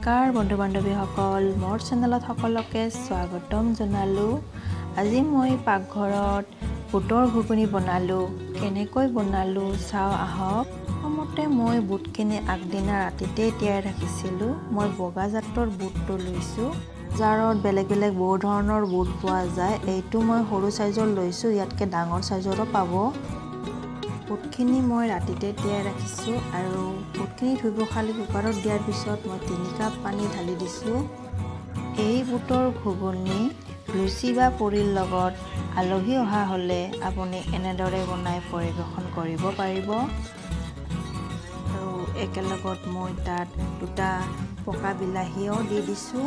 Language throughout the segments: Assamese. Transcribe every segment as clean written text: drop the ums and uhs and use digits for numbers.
নমস্কাৰ বন্ধু বান্ধৱীসকল, মোৰ চেনেলত সকলোকে স্বাগতম জনালোঁ। আজি মই পাকঘৰত বুটৰ ঘুগুনি বনালোঁ। কেনেকৈ বনালোঁ চাওঁ আহক। প্ৰথমতে মই বুটখিনি আগদিনা ৰাতিতেই তিয়াই ৰাখিছিলোঁ। মই বগা জাতৰ বুটটো লৈছোঁ। বজাৰত বেলেগ বেলেগ বহু ধৰণৰ বুট পোৱা যায়। এইটো মই সৰু চাইজৰ লৈছোঁ, ইয়াতকৈ ডাঙৰ চাইজৰো পাব। বুটখিনি মই ৰাতিতে তিয়াই ৰাখিছোঁ আৰু বুটখিনি ধুই পখালি কুকাৰত দিয়াৰ পিছত মই 3 কাপ পানী ঢালি দিছোঁ। এই বুটৰ ঘুগুনি লুচি বা পুৰিৰ লগত আলহী অহা হ'লে আপুনি এনেদৰে বনাই পৰিৱেশন কৰিব পাৰিব। আৰু একেলগত মই তাত দুটা পকা বিলাহীও দি দিছোঁ।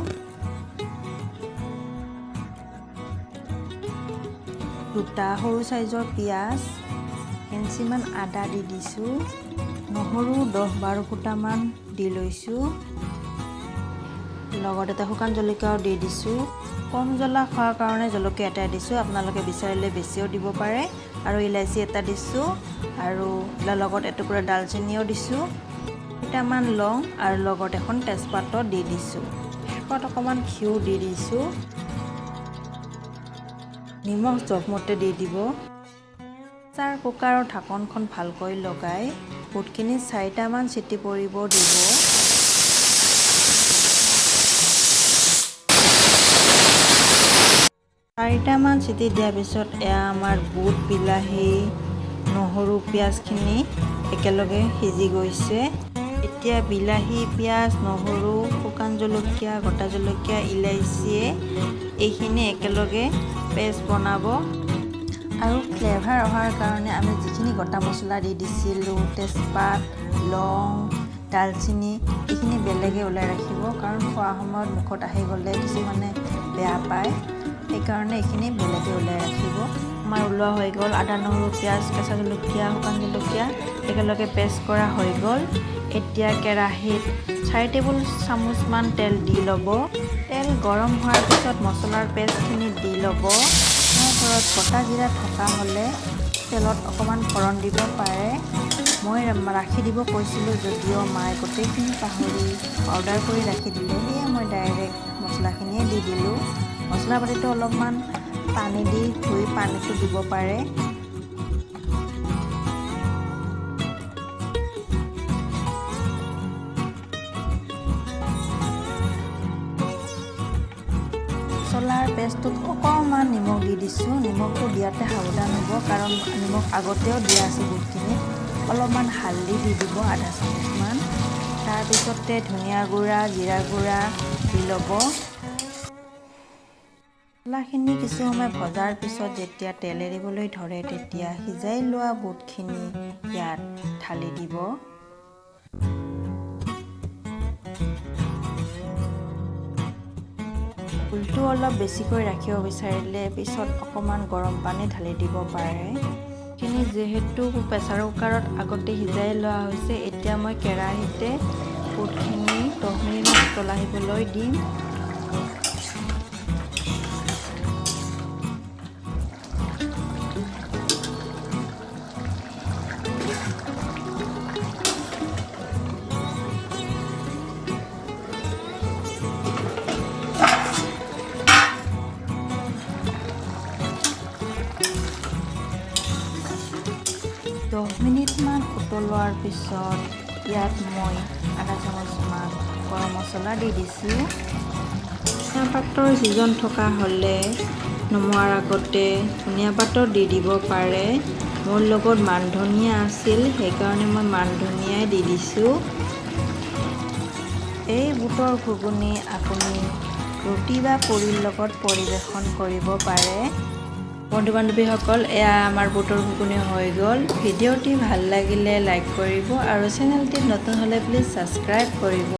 দুটা সৰু চাইজৰ পিঁয়াজ, ইঞ্চিমান আদা দি দিছোঁ। নহৰু 10-12 ফুটামান দি লৈছোঁ। লগত এটা শুকান জলকীয়াও দি দিছোঁ। কম জ্বলা খোৱাৰ কাৰণে জলকীয়া এটাই দিছোঁ, আপোনালোকে বিচাৰিলে বেছিও দিব পাৰে। আৰু ইলাচি এটা দিছোঁ আৰু লগত এটুকুৰা ডালচেনিও দিছোঁ। কেইটামান লং আৰু লগত এখন তেজপাতো দি দিছোঁ। শেষত অকণমান ঘিউ দি দিছোঁ। নিমখ জোখমতে দি দিব। প্ৰেছাৰ কুকাৰৰ ঢাকনখন ভালকৈ লগাই বুটখিনি চাৰিটামান চিটি পৰিব দিব। চাৰিটামান চিটি দিয়াৰ পিছত এয়া আমাৰ বুট, বিলাহী, নহৰু, পিঁয়াজখিনি একেলগে সিজি গৈছে। এতিয়া বিলাহী, পিঁয়াজ, নহৰু, শুকান জলকীয়া, গোটা জলকীয়া, ইলাচিয়ে এইখিনি একেলগে পেষ্ট বনাব। আৰু ফ্লেভাৰ অহাৰ কাৰণে আমি যিখিনি গোটা মছলা দি দিছিলোঁ, তেজপাত, লং, ডালচেনি, এইখিনি বেলেগে ওলাই ৰাখিব, কাৰণ খোৱা সময়ত মুখত আহি গ'লে কিছুমানে বেয়া পায়। সেইকাৰণে এইখিনি বেলেগে ওলাই ৰাখিব। আমাৰ ওলোৱা হৈ গ'ল। আদা, নহৰু, পিঁয়াজ, কেঁচা জলকীয়া, শুকান জলকীয়া একেলগে পেষ্ট কৰা হৈ গ'ল। এতিয়া কেৰাহীত 4 টেবুল চামুচমান তেল দি ল'ব। তেল গৰম হোৱাৰ পিছত মছলাৰ পেষ্টখিনি দি ল'ব। আপোনাৰ ঘৰত গোটা জিৰা থকা হ'লে তেলত অকণমান ফোৰণ দিব পাৰে। মই ৰাখি দিব কৈছিলোঁ যদিও মায়ে গোটেইখিনি পাহৰি পাউডাৰ কৰি ৰাখি দিলে। সেয়ে মই ডাইৰেক্ট মছলাখিনিয়ে দি দিলোঁ। মছলা পাতিটো অলপমান পানী দি ধুই পানীটো দিব পাৰে। মছলাৰ পেষ্টটোত অকণমান নিমখ দি দিছোঁ। নিমখটো দিয়াতে সাৱধান হ'ব, কাৰণ নিমখ আগতেও দিয়া আছে বুটখিনিত। অলপমান হালধি দি দিব আধা চামুচমান। তাৰপিছতে ধনিয়া গুড়া, জিৰা গুড়া দি ল'ব। মছলাখিনি কিছু সময় ভজাৰ পিছত যেতিয়া তেল এৰিবলৈ ধৰে, তেতিয়া সিজাই লোৱা বুটখিনি ইয়াত ঢালি দিব। জোলটো অলপ বেছিকৈ ৰাখিব বিচাৰিলে পিছত অকণমান গৰম পানী ঢালি দিব পাৰে। খিনি যিহেতু প্ৰেছাৰ কুকাৰত আগতে সিজাই লোৱা হৈছে, এতিয়া মই কেৰাহীতে বুটখিনি 10 মিনিটমান উতলাহিবলৈ দিম। 10 মিনিটমান উতলোৱাৰ পিছত ইয়াত মই আধা চামুচমান গৰম মছলা দি দিছোঁ। ধনিয়া পাতৰ ছিজন থকা হ'লে নমোৱাৰ আগতে ধনিয়া পাতো দি দিব পাৰে। মোৰ লগত মান ধনিয়া আছিল, সেইকাৰণে মই মান ধনিয়াই দি দিছোঁ। এই বুটৰ ঘুগুনি আপুনি ৰুটি বা পুৰিৰ লগত পৰিৱেশন কৰিব পাৰে। বন্ধু বান্ধৱীসকল, এয়া আমাৰ বুটৰ ঘুগুনি হৈ গ'ল। ভিডিঅ'টি ভাল লাগিলে লাইক কৰিব আৰু চেনেলটিত নতুন হ'লে প্লিজ ছাবস্ক্ৰাইব কৰিব।